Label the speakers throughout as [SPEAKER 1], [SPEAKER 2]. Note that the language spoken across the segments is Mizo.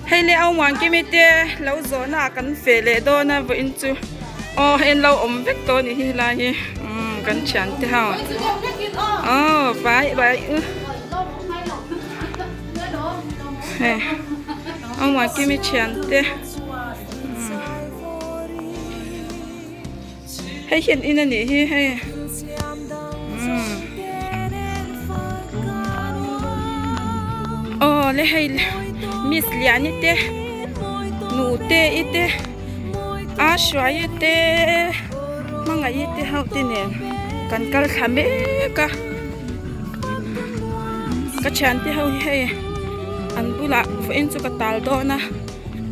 [SPEAKER 1] Hei le au muan kimi te lo zawhna ah kan feh leh dawn a vawiin chu aw hei an lo awm vek tawh a nih hi helai hi umm kan thian te ho aw bai bai u hei au muan kimi thian te umm hei hian in a nih hi hei umm aw le hei miss liani te nute i te a hruai te hmangaih te ho te nen kan kal thla mek a ka thiante ho hi hei an bulah vawiin chu ka tal dawn a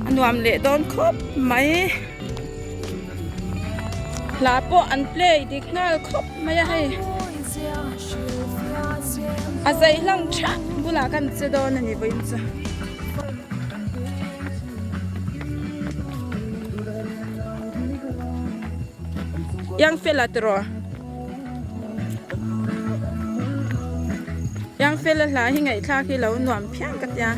[SPEAKER 1] a nuam leh dawn khawp mai. Hla pawh an play dik nghal khawp mai a hei a zei hlawm thah bulah kan che dawn a ni vawiin chu. Yang fela tiraw Yang fela hla hi ngaihthlak hi lo nuam phian ka tia.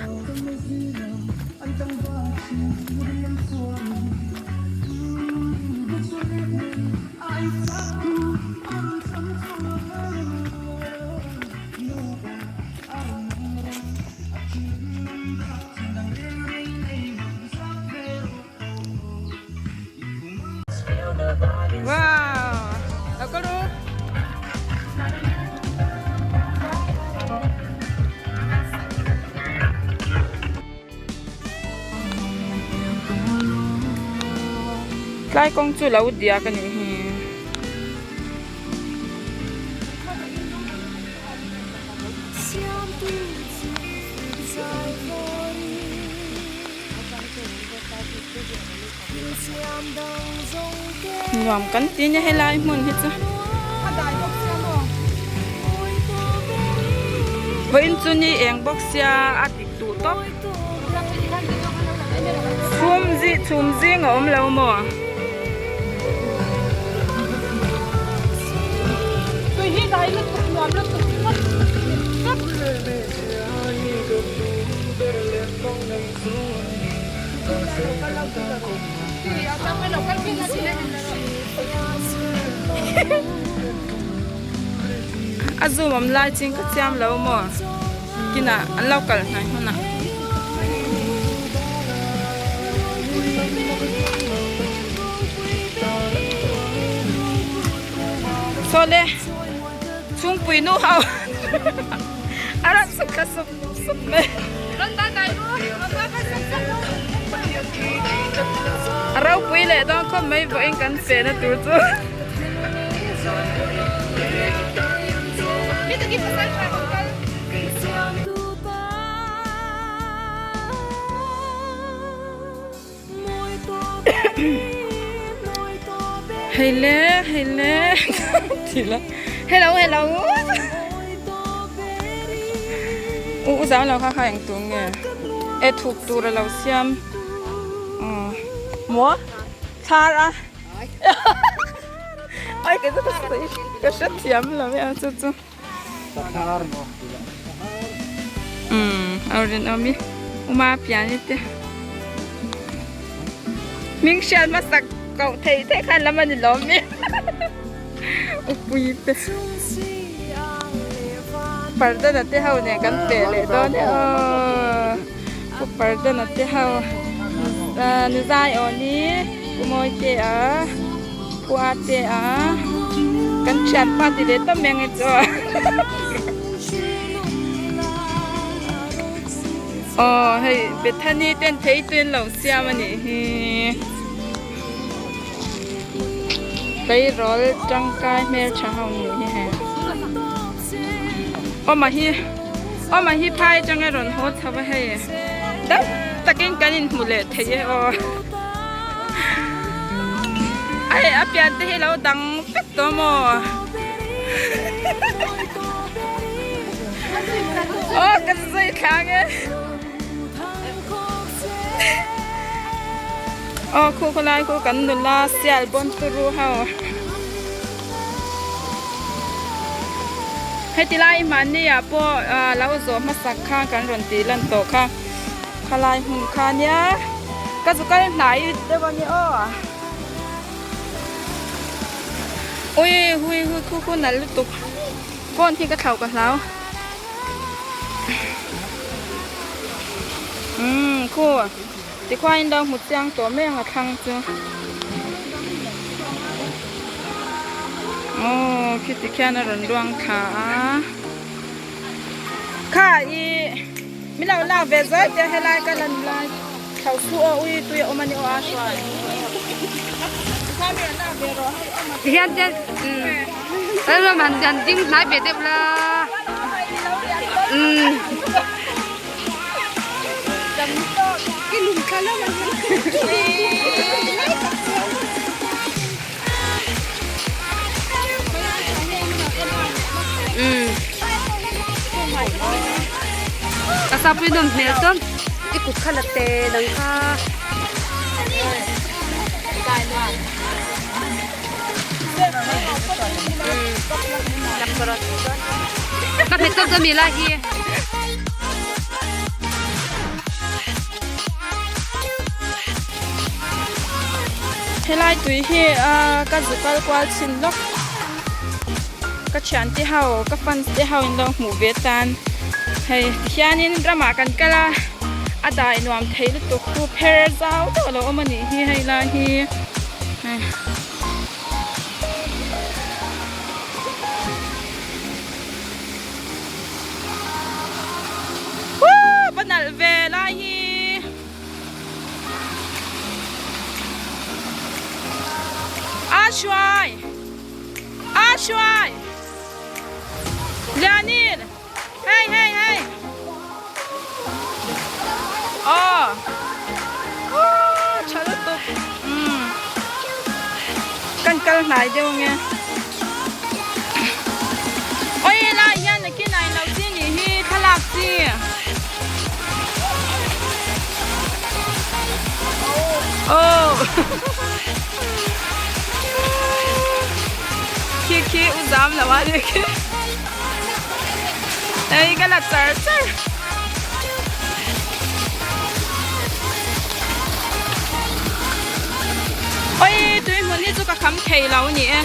[SPEAKER 1] Wow! Lo kal ru. Tlai kawng chu lo diak a nih hi. Nuam kan ti nia helai hmun hi chu vawiin chu ni eng bawk sia a dik duh tawp chhum zing chhum zing a awm lo maw. A zoom awm lai chin ka chiam lo maw kinah an lo kal hnai hmunah. Saw le chhungpui nu ho a rawn chhuk thla sup sup mai. A ropui leh dawn khawp mai vawiin kan fehna tur chu. Hei le hei le hello hello u u zau lo kha kha eng tur nge e thuk tur a lo siam maw thar a ai ka ka sawi ka hrethiam lo e a chu chu umm a rinawm i uma pian i te hming hriat hmasak koh theih theih khan lam a ni lawm mi upui te pardana te ho nen kan pe leh dawn e aw pu pardana te ho nuzai aw ni pu mawi te a. Khua te a kan thianpa ti ve tawp mai ange chu aw aw hei Bethany ten thei tuin lo siam a nih hi tleirawl tangkai hmeltha ho nih hi hei awma hi awma hi phai atanga rawn haw chho a hei dam takin kan inhmu leh thei e aw. Hei a pian te hi lo dang vek tawh maw aw ka zui thlang e aw khu khawlai khu kan nula sial bawn turu ho heti lai mahni ah pawh lo zawh hmasak kha kan rawn tih lan tawh kha. Khalai hmun kha nia ka zu kal hnai deuh a nia aw. Ui hui hui khu khu nalh lutuk phone hi ka thlauh ka hlau. Umm khu tikhuain lo hmu chiang tawh mai ang a thlang chu. Aw khiti khian a rawn luang thla a. Kha i min lo lak ve zai te helai ka lan lai thlo su aw ui tui a awm a ni aw a hruai. Kha mi rawn lak ve rawh hei awm a.
[SPEAKER 2] Tihian te umm han han ding hnai ve deuh la umm. Ka sapui nawm hmel chuan i kut kha la te nang kha. Ka hmet tawp dawn mi lai hi.
[SPEAKER 1] Helai tui hi ah ka zu kal kual chhin lawk ka thian te ho ka fans te ho in lo hmuh ve tan hei tihianin ramah kan kal a a dai nuam thei lutuk chu pher zau deuh a lo awm a nih hi hei lai hi hei. Woo! Va nalh ve lai hi. A hruai! A hruai! Lianin! Hei hei hei! Aw! Woo! Tha lutuk. Umm. Kan kal hnai deuh ange. Oi lai hian nakin ah ilo chi nih hi thlalak chi. Aw Khi khi u zam lo a ni khi. Ei ka la char char. Oi tui hmun hi chu ka kham thei lo ni e.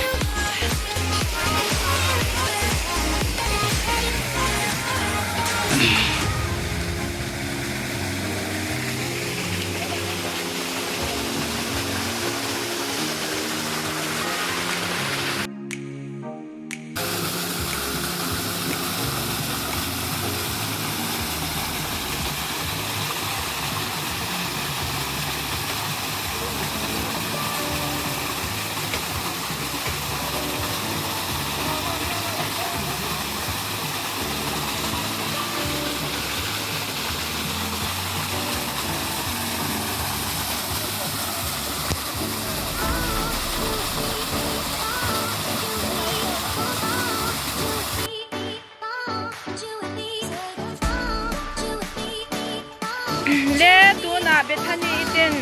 [SPEAKER 1] Le tunah Bethany ten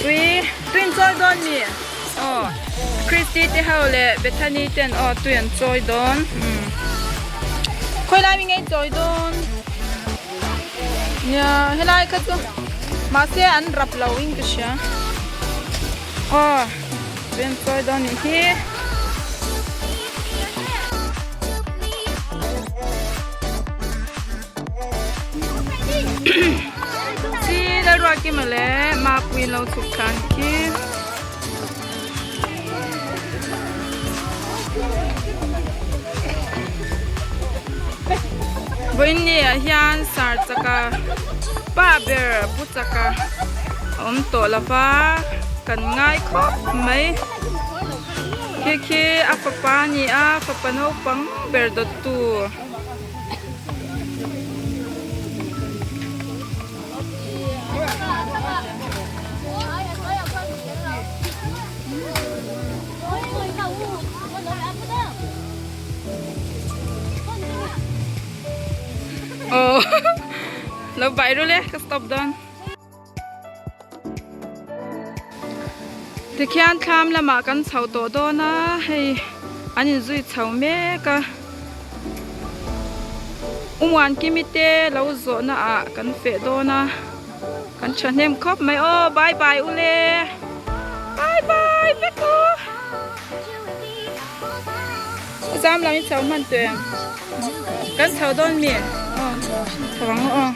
[SPEAKER 1] tui tui an chawi dawn mi aw Christy te ho leh Bethany ten aw tui an chawi dawn khawilai mi ngei chawi dawn nia helai kha chu mahse an rap lo in ka hria aw tui an chawi dawn nih hi. Chi Lalruakima leh Mapuii lo chhuk thla anih khi. Vawiin ni ah hian sar chaka pa ber pu chaka a awm tawh lova kan ngai khawp mai. Khi khi a fapa a ni a fapa naupang ber dawttu. Aw lo bai ru le ka stop dawn. Tikhian thlam lamah kan chho tawh dawn a hei an inzui chho mek a Umuan kimi te lo zawhna ah kan feh dawn a. Kan thahnem khawp mai aw bye bye ule bye bye vek u a zam lam hi chho hman tawh em kan chho dawn mi aw chho ang aw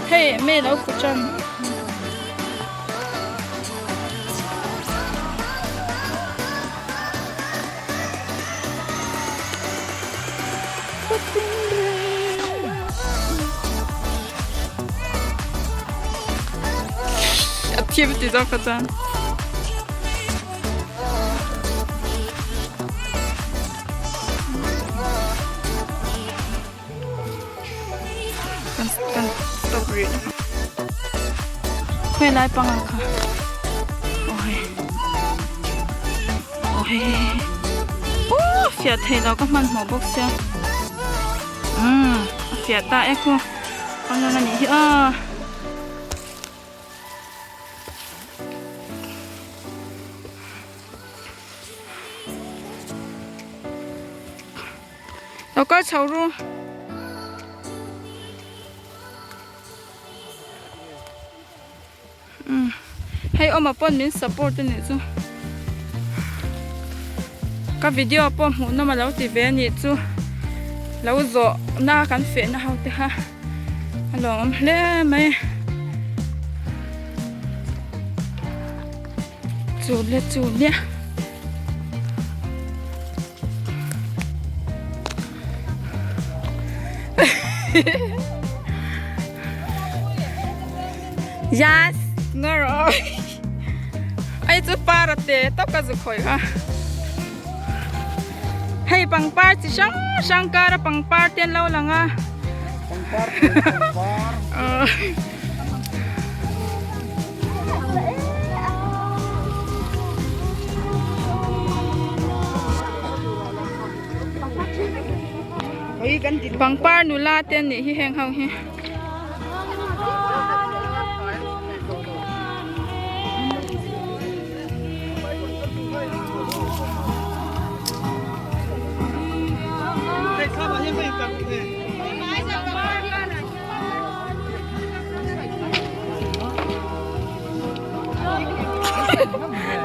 [SPEAKER 1] hei mail lo khu tan. A thim ti zawk kha chuan. Kan kan stop rih. Khawi lai panga kha. Aw hei. Aw hei hei hei. Aw fiah thei lo ka hmanhmawh bawk sia. Umm a fiah ta e khu. Pangang a nih hi aw. Lo kal chho ru. Umm hei awma pawn min support a nih chu ka video pawh hmuh nawm a lo ti ve a nih chu lo zawh na kan feh na ho te kha a lawmawm hle mai chu le chu nia. Yes, ngaro. Ai chu para te to ka zu khoi ha. Hei pangpar chi hrang hrang kara pangpar te an lo lang a.
[SPEAKER 3] Pangpar pangpar.
[SPEAKER 1] Pangpar nula te an nih hi heng ho hi.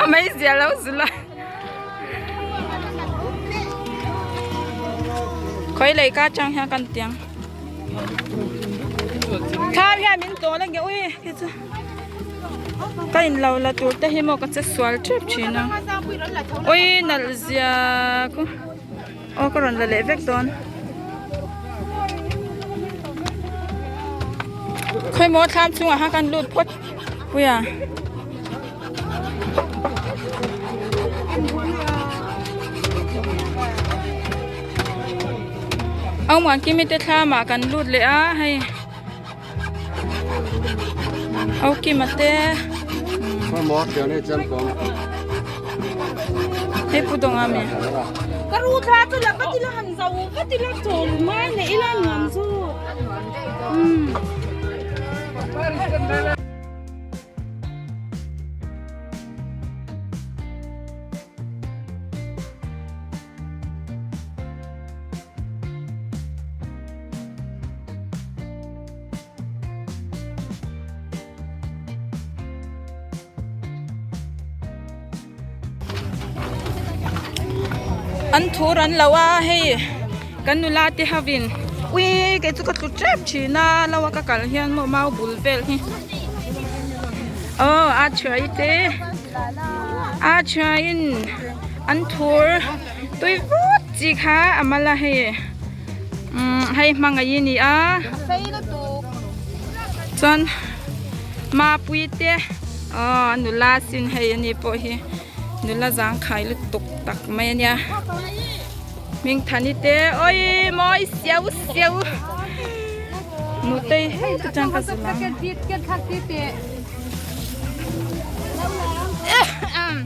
[SPEAKER 1] A mai zia lo zul a khawi lei ka atang hian kan tiang thlam hian min tawn a nge ui khi chu ka in lo la tur te hi maw ka che sual tep thin a ui nalh zia khu. Aw ka rawn la leh vek dawn. Khawi maw thlam chungah khan kan lut phawt pui a. Au Muankimi te thlamah kan lut leh a hei. Au Kima te. Hei pu dawng a mi.
[SPEAKER 4] Ka ru thla chu la ka ti la han zo ka ti la chawl mai leh ila nuam chu. Um.
[SPEAKER 1] An thur an lo a hei kan nula te ho in ui kei chu ka tlu tep thin a lo a ka kal hian maw mau bul vel hi aw a thiai te a thiai in an thur tui vut chi kha a mal a hei umm hei hmangaih a ni a chuan mapui te aw nula sin hei ani pawh hi nula zangkhai lutuk tak mai a nia hmingthani te awii mawi siau siau nutei hei te chuan ka zilh ang.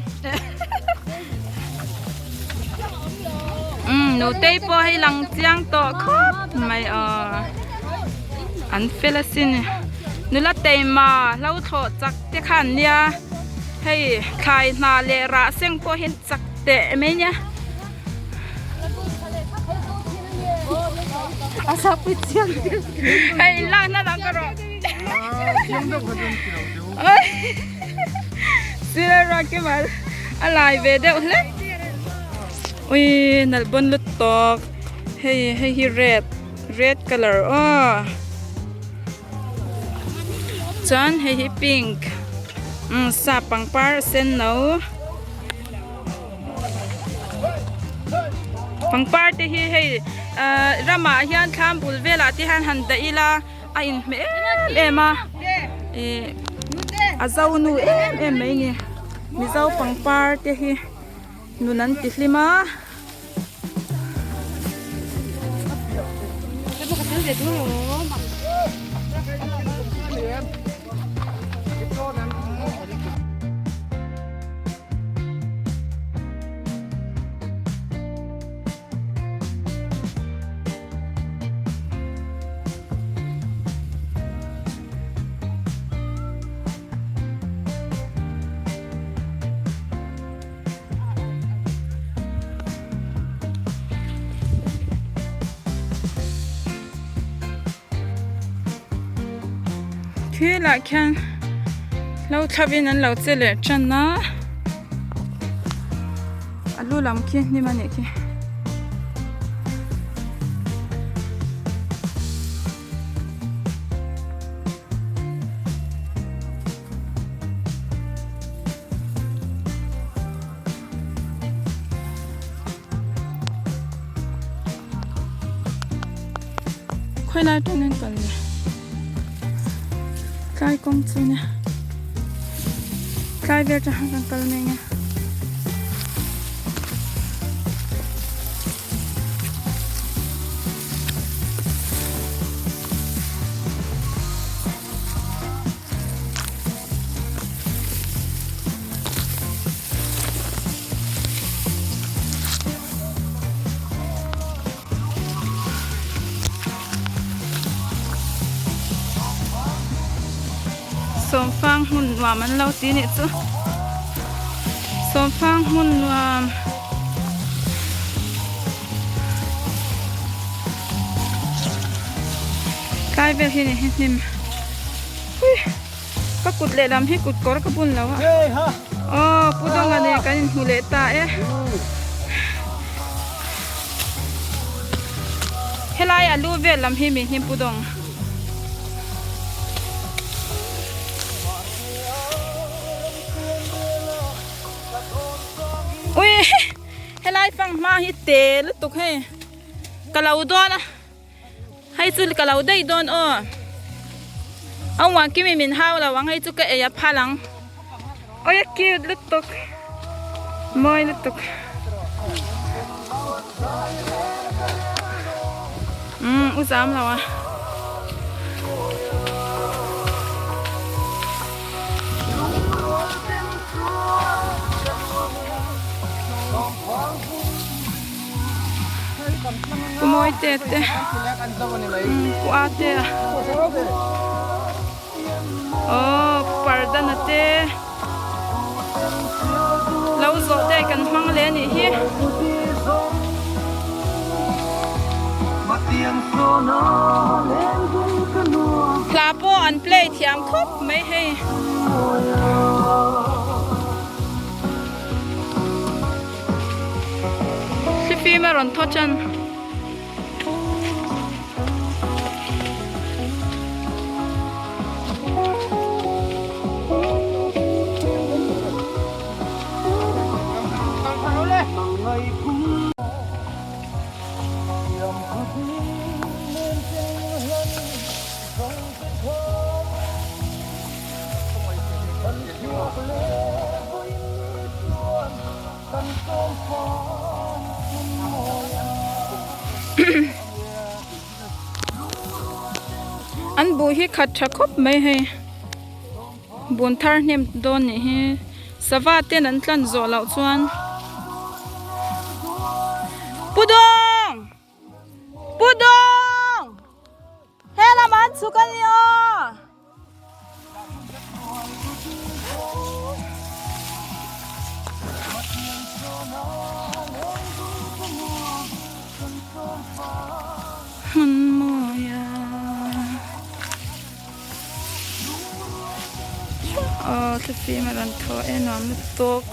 [SPEAKER 1] Umm nutei pawh hei lang chiang tawh khawp mai aw an fel asin nula teima hlo thlawh chak te kha an nia hei thlai hna leh rah seng pawh hi an chak teh mai nia. Hei lakna dang ka rawh. Sir Ruatkima a lai ve deuh hlek. Ui nalh bawn lut tawk hei hei hi red red colour aw chuan hei hi pink umm sap pangpar a sen no pangpar te hi hei ahh ramah hian thlam bul velah te hian han dah ila. A inhmeh em em a ih a zo nu em em mai ni mizo pangpar te hi nun an ti hlim a. Khi lah khian hlo thlavin an lo che leh tan a a lu lam khi hnim a nih khi. Khawilai tawngin kal le tlai kawng chu nia tlai vel atang khan kan kal mai ang e. Sawmfang hmun nuam an lo ti nih chu sawmfang hmun nuam tlai vel hi ni hi hnim Ka kut lehlam hi kut kawr ka bun lo a. Aw Pu Dawnga nen kan inhmu leh ta e. Helai a lu vel lam hi mi hnim Pu Dawng. Ui helai fanghma hi te lutuk hei. Ka lo dawn a. Hei chu ka lo daih dawn aw. A uan kimi min hau lo ang hei chu ka ei a phal ang. Oi a cute lutuk. Mawi lutuk. Um u zam lo a. Pu mawi te te pu a te a aw pardana te lo zawh te kan hmang leh a nih hi. Hla pawh an play thiam khawp mai hei. Thlifim a rawn thaw tan. An buh hi khat tha khawp mai hei bun thar hnem dawn nih hi sava ten an tlan zawh loh chuan Pu Dawng! Pu Dawng! He lamah an chhuk a ni aw. Hmun mawi a. thlifim a rawn thaw e nuam lutuk.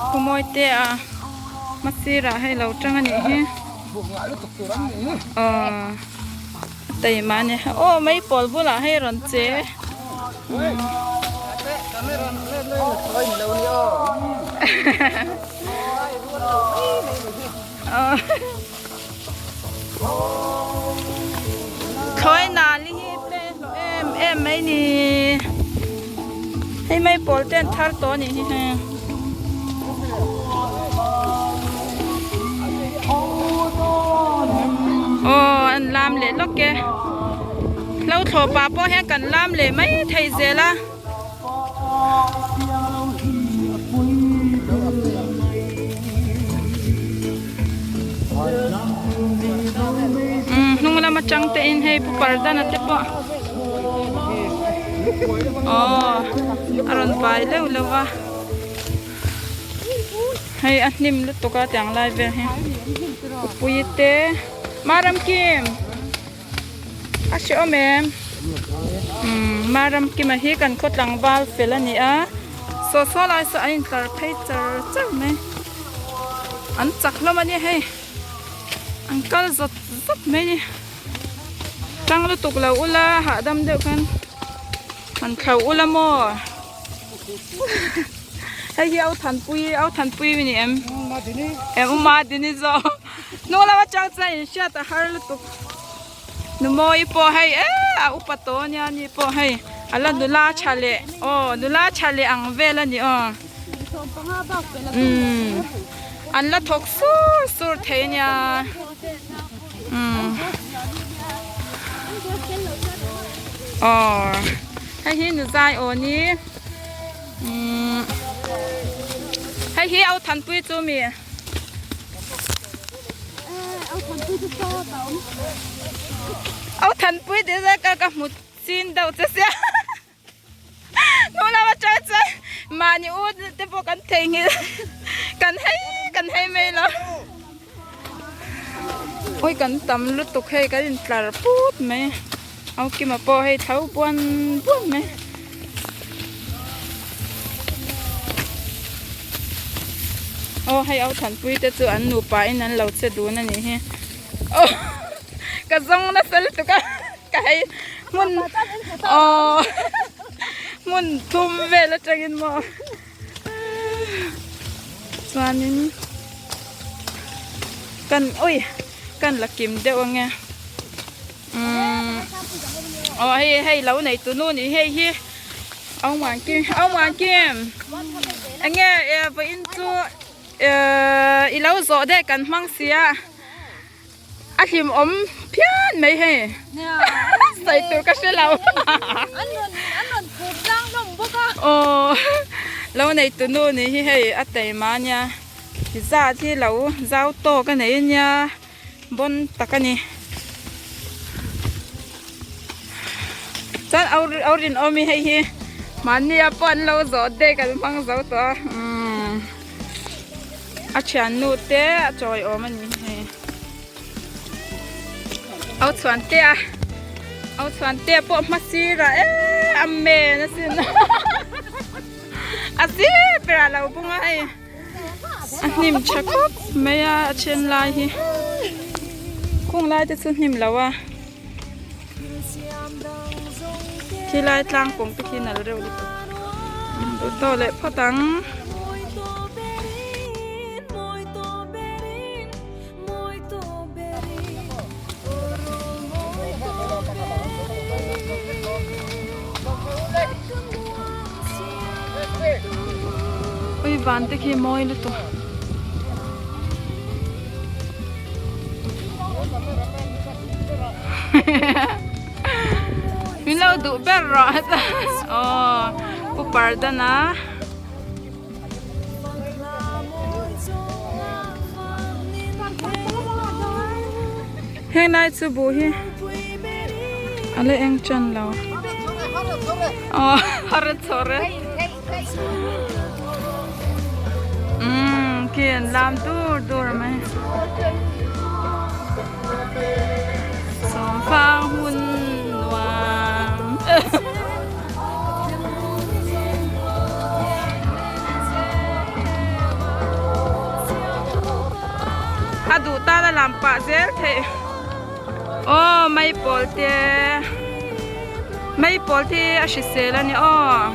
[SPEAKER 1] Khaw te a hma sirah hei lo tang a nih hi aw a taima a ni aw mai pawl bulah hei rawn che Thlawi nali hi ple hlawh em em mai ni. Hei mai pawl te an thar tawh a nih hi hei. Aw an lam leh lawk e. Hlo thlawh pah pawh hian kan lam leh mai thei zel a. Hnung lam atang te in hei pu Pardana te pawh aw a rawn vai leuh leuh a hei a hnim lutuk a tiang lai vel hi upui te Maramkim. A hrehawm em? Umm Maramkima hi kan khaw tlangval fel a ni a, saw saw lai saw a intlar phei char char mai. An chak hlawm a nia hei, an kal zawt zawt mai a ni. Tang lutuk lo ula hahdam deuh khan han thlo ula maw? Hei hi Authanpui Authanpui a ni em? Em u Madini zawk. Hnung lama chang chuan inhriat a har lutuk. Numawi pawh hei eh a upa tawh ania ani pawh hei a la nula tha leh aw nula tha leh ang vel a ni aw umm an la thawk sur sur thei ania umm aw hei hi nuzai aw ni umm hei hi au thanpui chu mi. Au thanpui tih zet ka ka hmu chin deuh che sia hnung lama tang chuan mahni u te pawh kan theihnghilh kan hei kan hei mai lo ui kan tam lutuk hei kan intlar put mai au kima pawh hei tho buan buan mai. Aw hei au thanpui te chu an nupa in an lo che dun a nih hi aw ka zawng nasa lutuk a ka hei hmun aw hmun thum vel atangin maw chuanin kan ui kan la kim deuh ange umm aw hei hei lo nei tu nu nih hei hi Au Muan Kim Au Muan Kim enge vawiin chu i lo zawh daih kan hmang sia a hlimawm phian mai hei sawi tur ka hre lo aw lo nei tu nu nih hi hei a taima ania zat hi lo zau tawk a nei ania. Bawn tak a ni. Chuan au rinawm hi hei hi mahnia pawh an lo zawh daih kan hmang zo tawh a umm a thiannu te a chawi awm a ni hei au chhuan te a au chhuan te pawh hma sirah eee a men asin a sir berah lo bung a hei. A hnim tha khawp mai a a then lai hi kung lai te chu hnim lo a khi lai tlang kawng te khi nal reuh lutuk duh tawh leh phawt ang. Ui van te khi mawi lutuk. Min lo duh ber rawh heta aw Pu Pardana. Heng lai chu buh hi a la eng tan lo aw har a chhawr e umm khi an lam dur dur mai sawmfang hun nuam. A duh tan a lam pah zel theih aw mai pawl te mai pawl te a hrisel a ni aw.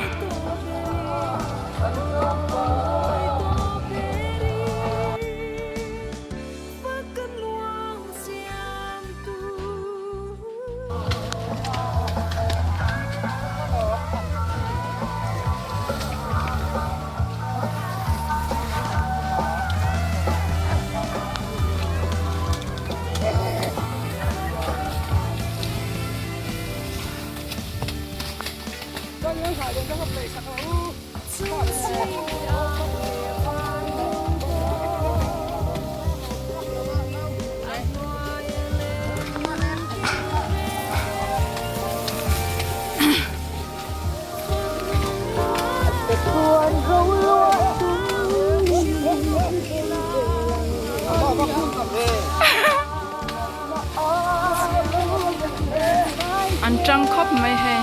[SPEAKER 1] An tang khawp mai hei.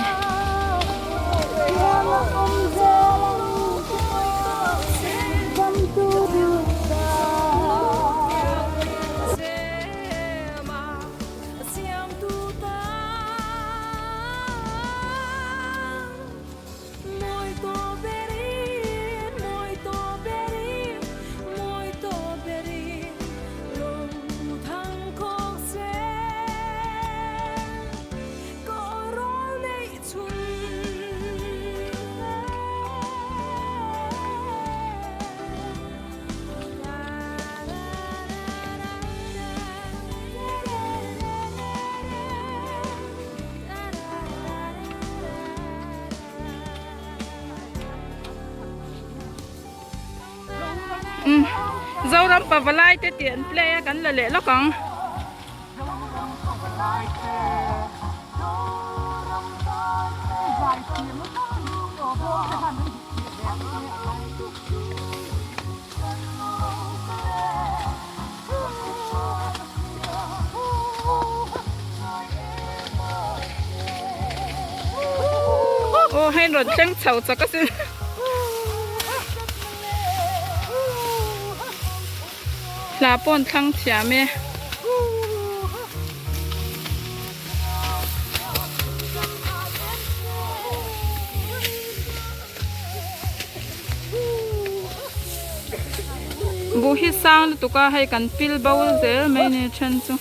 [SPEAKER 1] Zoram pavalai te tih an play a kan la leh lawk ang. Aw hei rawn thleng chho chak asin. Hla pawh an thlang thiam e. Buh hi sang lutuk a hei kan pil bo zel mai ni then chu.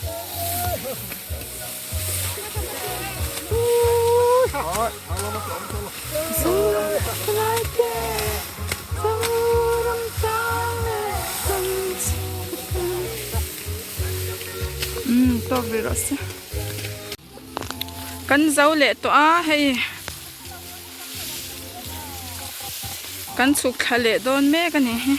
[SPEAKER 1] Umm tawk ve rawh se. Kan zo leh tawh a hei kan chhuk thla leh dawn mek a ni hi.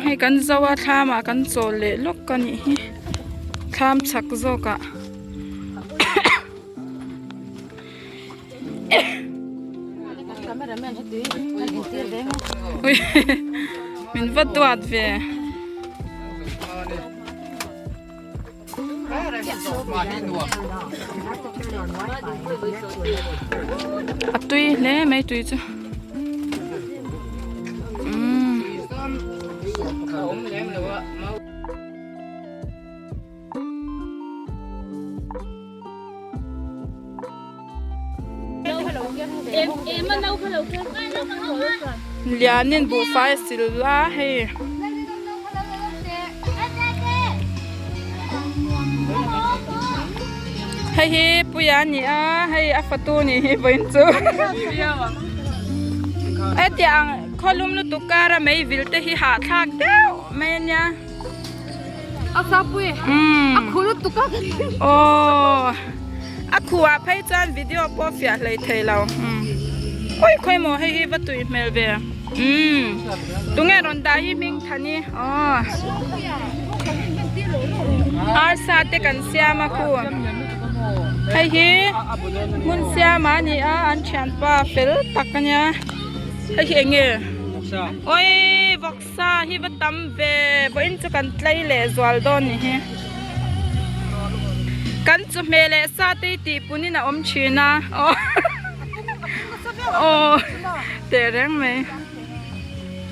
[SPEAKER 1] Hei kan zo a thlam ah kan chawl leh lawk a nih hi thlam chhak zawk ah min va duat ve. A tui hle mai tui chu umm. Lianin buhfai a sil a hei. Hei hi Puia a ni a, hei a fatu a nih hi vawiin chu. Hetiang khawlum lutuk kara mei vil te hi hahthlak deuh mai a nia.
[SPEAKER 2] A sa pui. A khu lutuk a.
[SPEAKER 1] Aw. A khu ah phei chuan video pawh fiah hlei thei lo. Ui khawi maw hei hi va tui hmel ve. Umm. Tunge rawn dah hi hming thani. Aw. Arsa te kan siam a khu. Hei hi hmun siam a ni a an thianpa fel tak a nia. Hei hi eng nge? Oi vawk. Sa hi va tam ve vawiin chu kan tlei leh zual dawn ni hi. Kan chu hmel leh sa te hi tih pun in a awm thin a aw aw teh reng mai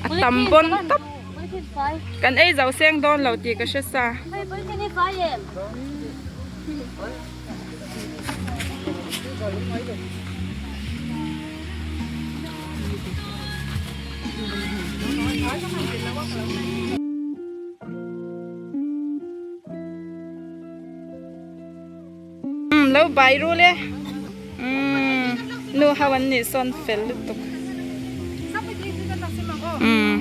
[SPEAKER 1] a tam bawn tawp kan ei zo seng dawn lo tih ka hre sa. Lo bai rul e umm nu ho an nih sawn fel lutuk umm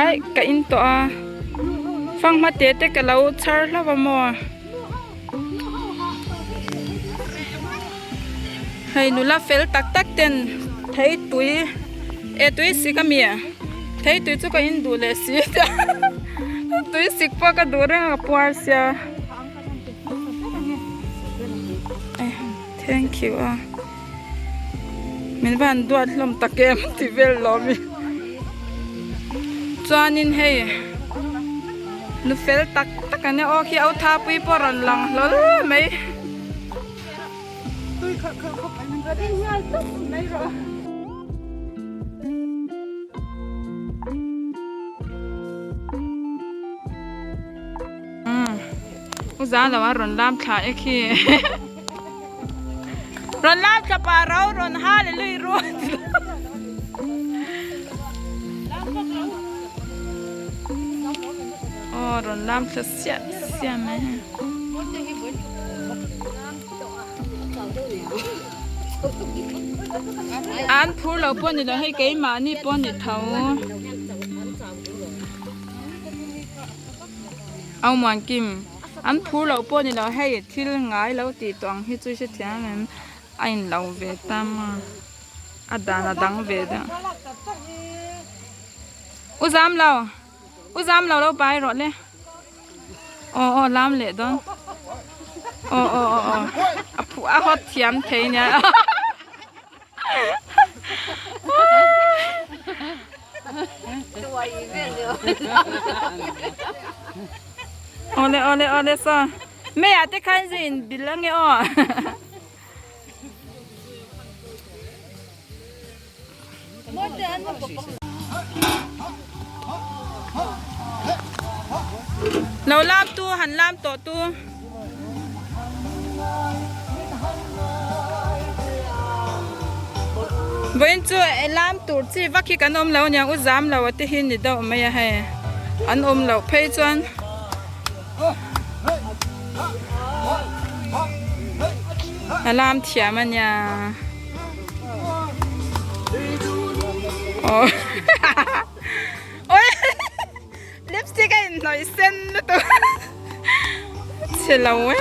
[SPEAKER 1] ai ka in tawh a fanghma te te ka lo chhar hlauh a maw. Hei nula fel tak tak ten thei tui e tui sik a mi thei tui chu ka in duh leh si tui sik pawh ka duh reng a ka puar sia thank you a min van duat hlawm tak em ti vel lawm i chuanin hei nu fel tak tak an nia aw khi au thapui pawh rawn lang hlawl mai. U za lo a rawn lam thla e khi. Rawn lam thla pah ro rawn hallelujah ru. Aw rawn lam thla siah siah mai hei. An phur lo pawh ni lo hei keimahni pawh ni tho. Au muan kim an phur loh pawh ni lo hei thil ngai lo tih tawh ang hi chu i hrethiam em a in lo ve ta maw a dan a dang ve deuh u zam lo u zam lo lo pai rawh le aw aw lam leh dawn aw aw aw aw a phu a hawt thiam thei nia. Awle awle awle saw meiah te khan zu in bil ange aw. Lo lam tu han lam tawh tu. Vawiin chu lam tur chi vak hi kan awm lo aniang u zam lo a te hi ni deuh mai a hei an awm loh phei chuan a lam thiam ania aw lipstick a inhnawih sen lutuk chhe lo e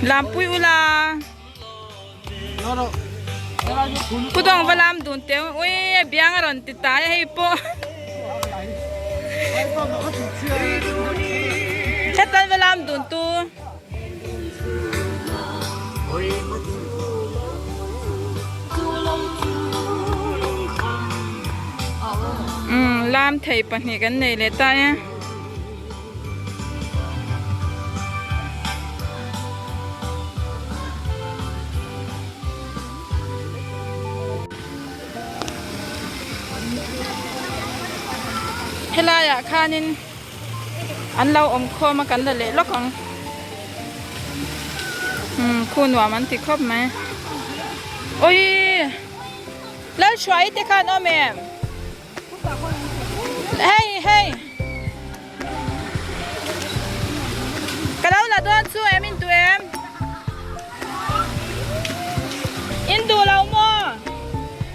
[SPEAKER 1] Lampui ula Pu dawng va lam dun teh ui a biang a rawn ti tai a hei pawh hetan va lam dun tu. Umm lam thei pahnih kan nei leh ta e. Helai ah khanin an lo awm khawm a kan la leh lawk ang umm khu nuam an ti khawp mai awii Lalhruaii te khan awm em hei. hei. Ka lo la dawn chu em in duh em? In duh lo maw?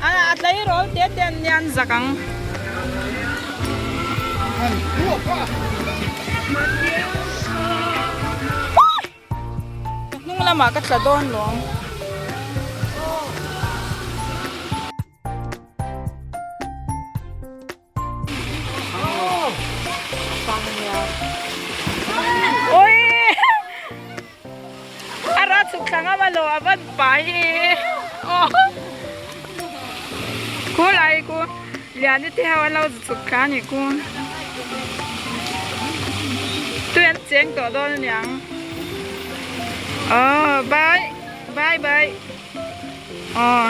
[SPEAKER 1] A a tleirawl te te an nia an zak ang. Ka hnung lamah ka tla dawn lawm. Oi! A ra chhuk thla ngam a lo a van pai hi. Oh. Khu lai ku lian te ho an lo chhuk thla ni ku. Tui an cheng tawh dawn aniang. Oh, bye. Bye bye. Oh.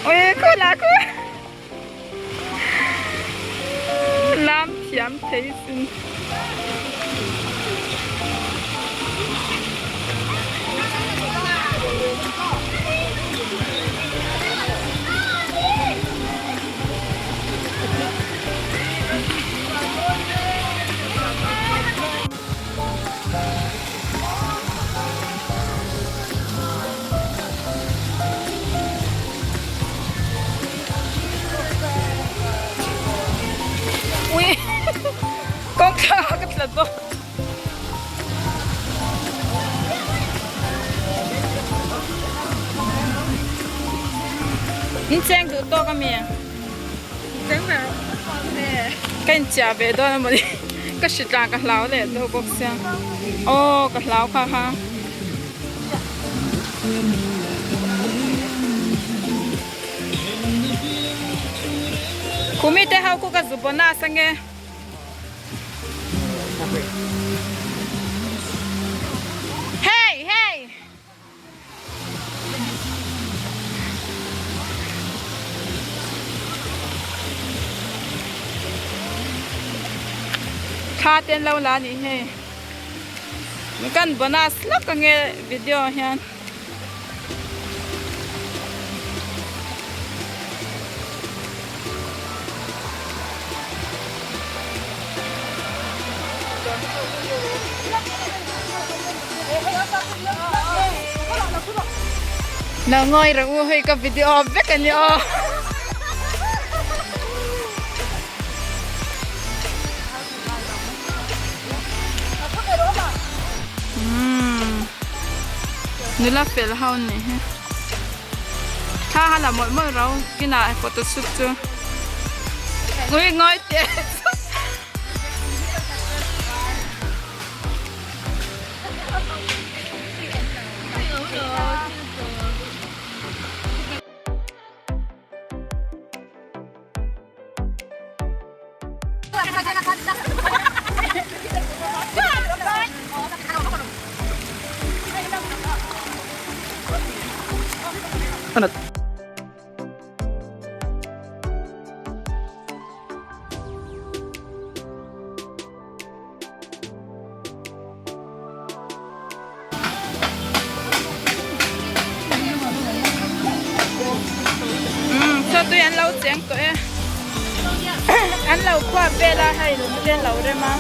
[SPEAKER 1] Oi, khu la khu. Lam thiam thei sin. Ui kawngka ka tla dawn. In cheng duh tawk ami? Ka inchiah ve dawn a mawni ka hritla ka hlau leh deuh bawk sia aw ka hlau kha kha. Khumi te ho khu ka zu bonus ange. Hey hey. Thla te an lo la anih hei kan bonus hlak ange video ah hian. Na ngawi reng u hei ka video vek a nia aw. Nula fel ho ni hi. Thla ha la mawlh mawlh rau kinah photo shoot chu. Ngui ngawi teh. Chaw tui an lo cheng tawh e an lo khuap vel a hei lung te an lo rem a.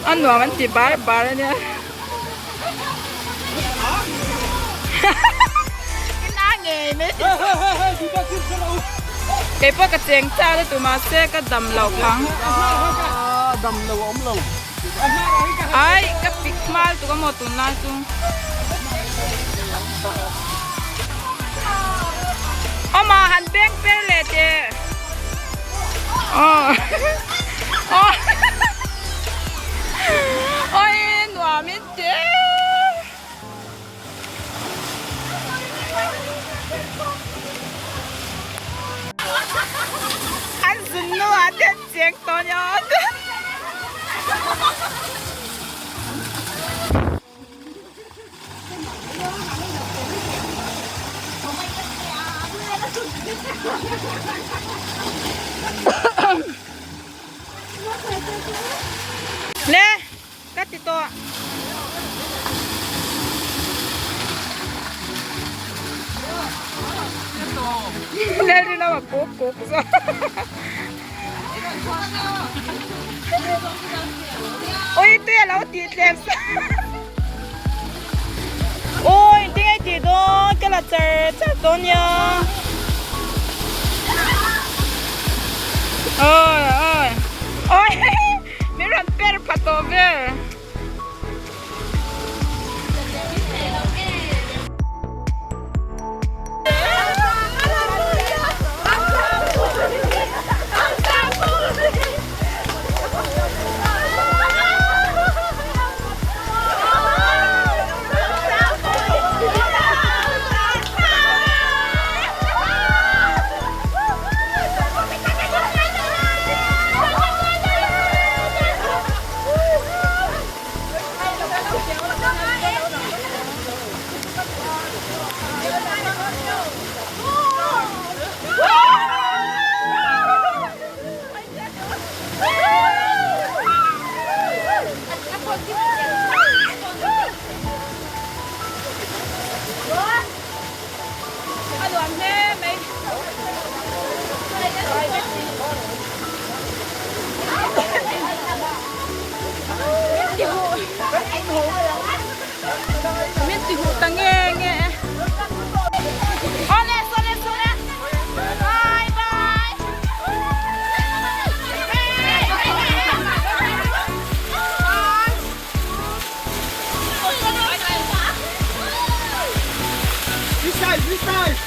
[SPEAKER 1] A nuam an ti bar bar a nia. Kei pawh ka cheng chak a tu mahse ka dam loh phang.
[SPEAKER 3] Dam lo a awm lo.
[SPEAKER 1] Ai ka pik hmal tuk a maw tunlai chu. Awma han beng per leh teh. Aw. Aw. Oi nuam in teh. An zun nu ah te. Le ka ti tawh. Le ri lo a kuk kuk zawk. Ui tui a lo tih tlem sa. Ui tinge tih dawn ka la char char dawn nia. Oi oi oi min rawn per pha tawh vel. Min ti huh ta nge nge e. Awle sawle sawle. Bye bye.
[SPEAKER 3] This side, this side.